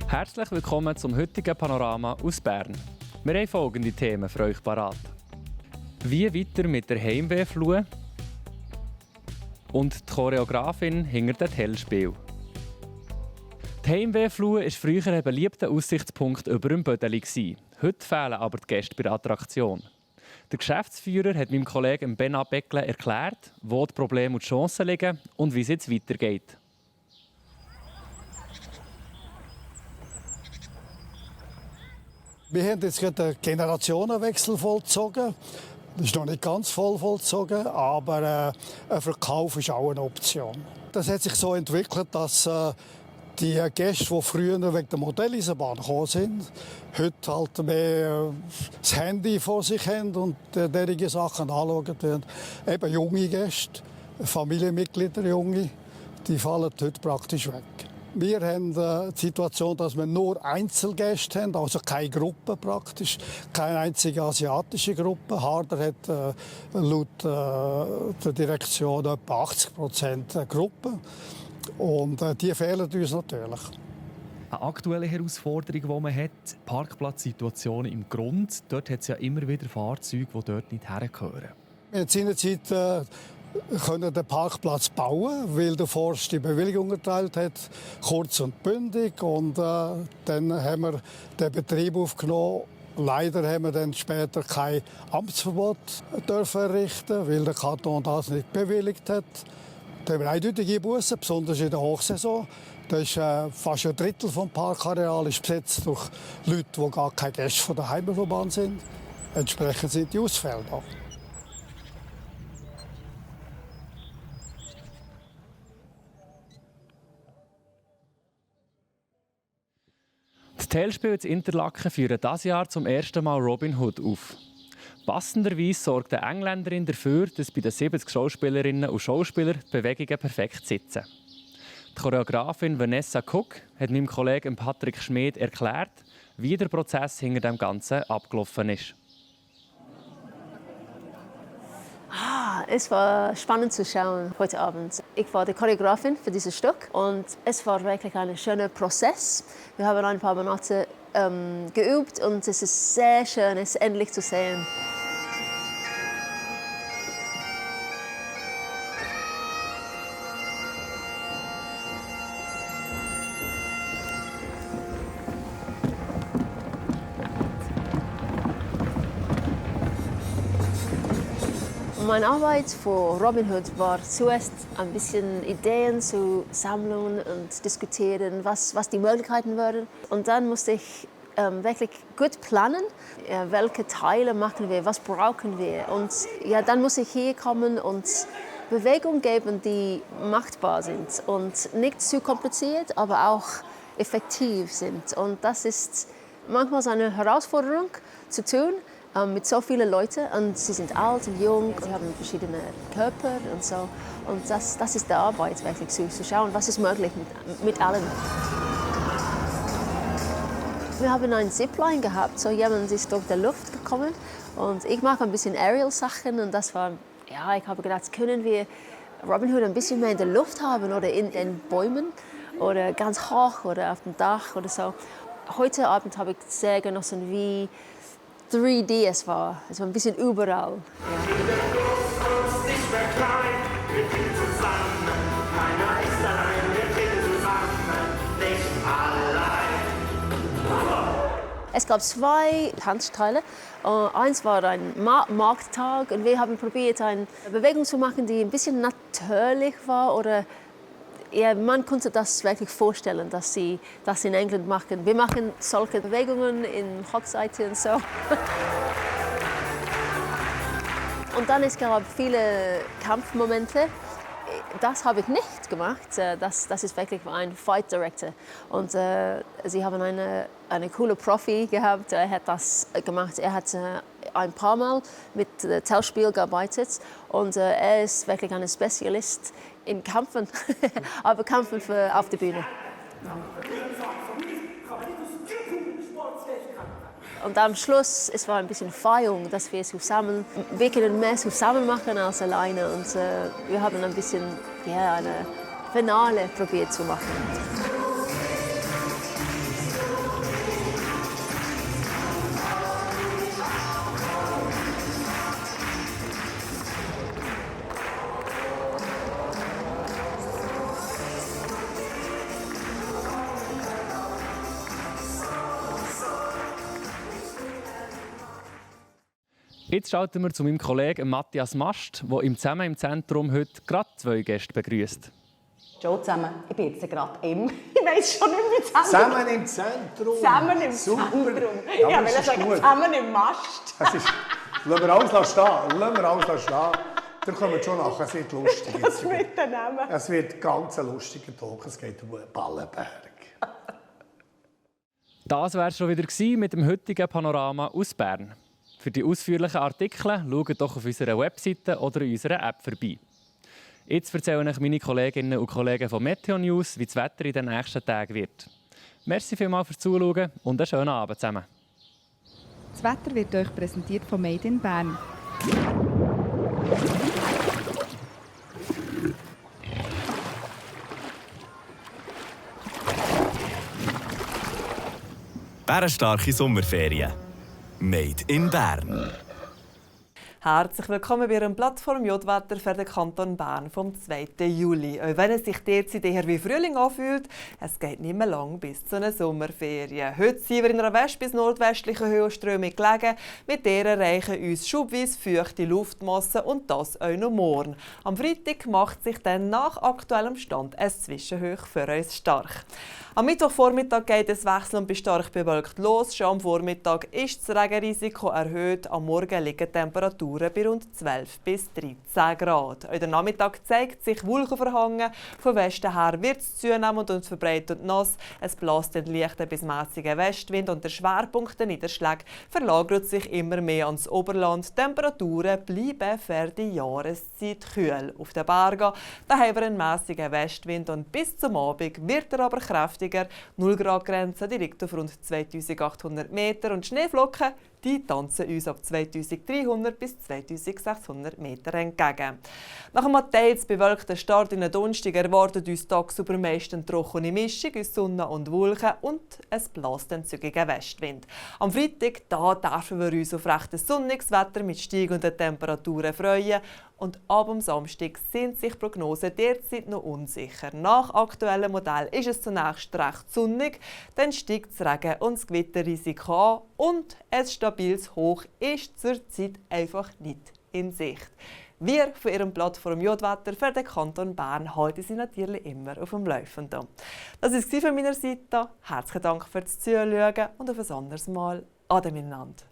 Herzlich willkommen zum heutigen Panorama aus Bern. Wir haben folgende Themen für euch parat. Wie weiter mit der Heimwehflue und die Choreografin hinter dem Tellspiel. Die Heimwehflue war früher ein beliebter Aussichtspunkt über dem Bödeli. Heute fehlen aber die Gäste bei der Attraktion. Der Geschäftsführer hat meinem Kollegen Ben Beckle erklärt, wo die Probleme und die Chancen liegen und wie es jetzt weitergeht. Wir haben jetzt gerade einen Generationenwechsel vollzogen. Das ist noch nicht ganz voll vollzogen, aber ein Verkauf ist auch eine Option. Das hat sich so entwickelt, dass die Gäste, die früher wegen der Modelleisenbahn gekommen sind, heute halt mehr das Handy vor sich haben und solche Sachen anschauen. Eben junge Gäste, Familienmitglieder, junge, die fallen heute praktisch weg. Wir haben die Situation, dass wir nur Einzelgäste haben, also keine Gruppe praktisch, keine einzige asiatische Gruppe. Harder hat laut der Direktion etwa 80% Gruppen. Und die fehlen uns natürlich. Eine aktuelle Herausforderung, die man hat, Parkplatzsituationen im Grund. Dort hat es ja immer wieder Fahrzeuge, die dort nicht hergehören. Wir haben seinerzeit können den Parkplatz bauen, weil der Forst die Bewilligung erteilt hat, kurz und bündig. Und dann haben wir den Betrieb aufgenommen. Leider haben wir dann später kein Amtsverbot dürfen errichten, weil der Kanton das nicht bewilligt hat. Da haben wir eindeutige Bussen, besonders in der Hochsaison. Das ist fast ein Drittel des Parkareals ist besetzt durch Leute, die gar keine Gäste von der Heimverband sind. Entsprechend sind die Ausfälle da. Das Tellspiel in Interlaken führen dieses Jahr zum ersten Mal Robin Hood auf. Passenderweise sorgt die Engländerin dafür, dass bei den 70 Schauspielerinnen und Schauspielern die Bewegungen perfekt sitzen. Die Choreografin Vanessa Cook hat meinem Kollegen Patrick Schmid erklärt, wie der Prozess hinter dem Ganzen abgelaufen ist. Es war spannend zu schauen heute Abend. Ich war die Choreografin für dieses Stück und es war wirklich ein schöner Prozess. Wir haben ein paar Monate geübt und es ist sehr schön, es endlich zu sehen. Meine Arbeit für Robin Hood war zuerst ein bisschen Ideen zu sammeln und diskutieren, was die Möglichkeiten wären. Und dann musste ich wirklich gut planen, welche Teile machen wir, was brauchen wir. Und ja, dann muss ich hier kommen und Bewegungen geben, die machbar sind und nicht zu kompliziert, aber auch effektiv sind. Und das ist manchmal eine Herausforderung zu tun. Mit so vielen Leuten und sie sind alt und jung und haben verschiedene Körper und so. Und das ist die Arbeit, wirklich zu schauen, was ist möglich mit allen. Wir haben einen Zipline gehabt, so jemand ist durch die Luft gekommen und ich mache ein bisschen Aerial-Sachen und das war, ja, ich habe gedacht, können wir Robin Hood ein bisschen mehr in der Luft haben oder in den Bäumen oder ganz hoch oder auf dem Dach oder so. Heute Abend habe ich sehr genossen, wie 3D es war ein bisschen überall. Ja. Es gab 2 Tanzteile. Eins war ein Markttag und wir haben probiert, eine Bewegung zu machen, die ein bisschen natürlich war oder ja, man konnte das wirklich vorstellen, dass sie das in England machen. Wir machen solche Bewegungen in Hochzeiten und so. Und dann es gab viele Kampfmomente. Das habe ich nicht gemacht. Das ist wirklich ein Fight Director. Und sie haben eine coole Profi gehabt. Er hat das gemacht. Er hat ein paar Mal mit Tellspiel gearbeitet. Und er ist wirklich ein Spezialist in Kämpfen, aber Kämpfen auf der Bühne. Und am Schluss, es war ein bisschen Feierung, dass wir können mehr zusammen machen als alleine. Und wir haben ein bisschen eine Finale probiert zu machen. Jetzt schalten wir zu meinem Kollegen Matthias Mast, der im «Zusammen im Zentrum» heute gerade 2 Gäste begrüßt. Ciao zusammen, ich bin jetzt gerade im... Ich weiss schon nicht mehr Zusammen im Zentrum. Zusammen im Super. Zentrum. Ja, Ja, das will ist sagen, gut. zusammen im Mast. Lassen wir alles stehen. Lassen wir alles stehen. Dann kommen wir schon nachher. Es wird lustig. Was wird der Name? Es wird ganz ein lustiger Talk. Es geht um Ballenberg. Das war es schon wieder mit dem heutigen Panorama aus Bern. Für die ausführlichen Artikel schaut doch auf unserer Webseite oder in unserer App vorbei. Jetzt erzählen euch meine Kolleginnen und Kollegen von Meteo News, wie das Wetter in den nächsten Tagen wird. Merci vielmals fürs Zuschauen und einen schönen Abend zusammen. Das Wetter wird euch präsentiert von Made in Bern. Bärenstarke Sommerferien. Made in Bern. Herzlich willkommen bei Ihrem Plattform Jodwetter für den Kanton Bern vom 2. Juli. Auch wenn es sich derzeit eher wie Frühling anfühlt, es geht nicht mehr lang bis zu einer Sommerferien. Heute sind wir in einer west- bis nordwestlichen Höhenströmung gelegen. Mit der erreichen uns schubweise feuchte Luftmassen und das auch noch morgen. Am Freitag macht sich dann nach aktuellem Stand ein Zwischenhoch für uns stark. Am Mittwochvormittag geht es wechselnd bis stark bewölkt los. Schon am Vormittag ist das Regenrisiko erhöht. Am Morgen liegen Temperaturen bei rund 12 bis 13 Grad. Auch der Nachmittag zeigt sich wolkenverhangen. Von Westen her wird es zunehmend und verbreitet nass. Es bläst den leichten bis mäßigen Westwind und der Schwerpunkt der Niederschläge verlagert sich immer mehr ans Oberland. Die Temperaturen bleiben für die Jahreszeit kühl. Auf den Bergen da haben wir einen mäßigen Westwind und bis zum Abend wird er aber kräftig. 0-Grad-Grenze die liegt auf rund 2800 Meter und Schneeflocken die tanzen uns ab 2300 bis 2600 Meter entgegen. Nach einem teils bewölkten Start in den Donnerstag erwartet uns tagsüber meist eine trockene Mischung aus Sonne und Wolken und es bläst einen zügigen Westwind. Am Freitag da dürfen wir uns auf recht sonniges Wetter mit steigenden Temperaturen freuen. Und ab dem Samstag sind sich Prognosen derzeit noch unsicher. Nach aktuellem Modell ist es zunächst recht sonnig, dann steigt das Regen- und das Gewitterrisiko an und ein stabiles Hoch ist zurzeit einfach nicht in Sicht. Wir von Ihrem Plattform Jodwetter für den Kanton Bern halten Sie natürlich immer auf dem Laufenden. Das war es von meiner Seite. Herzlichen Dank fürs Zuschauen und auf ein anderes Mal. Ade miteinander.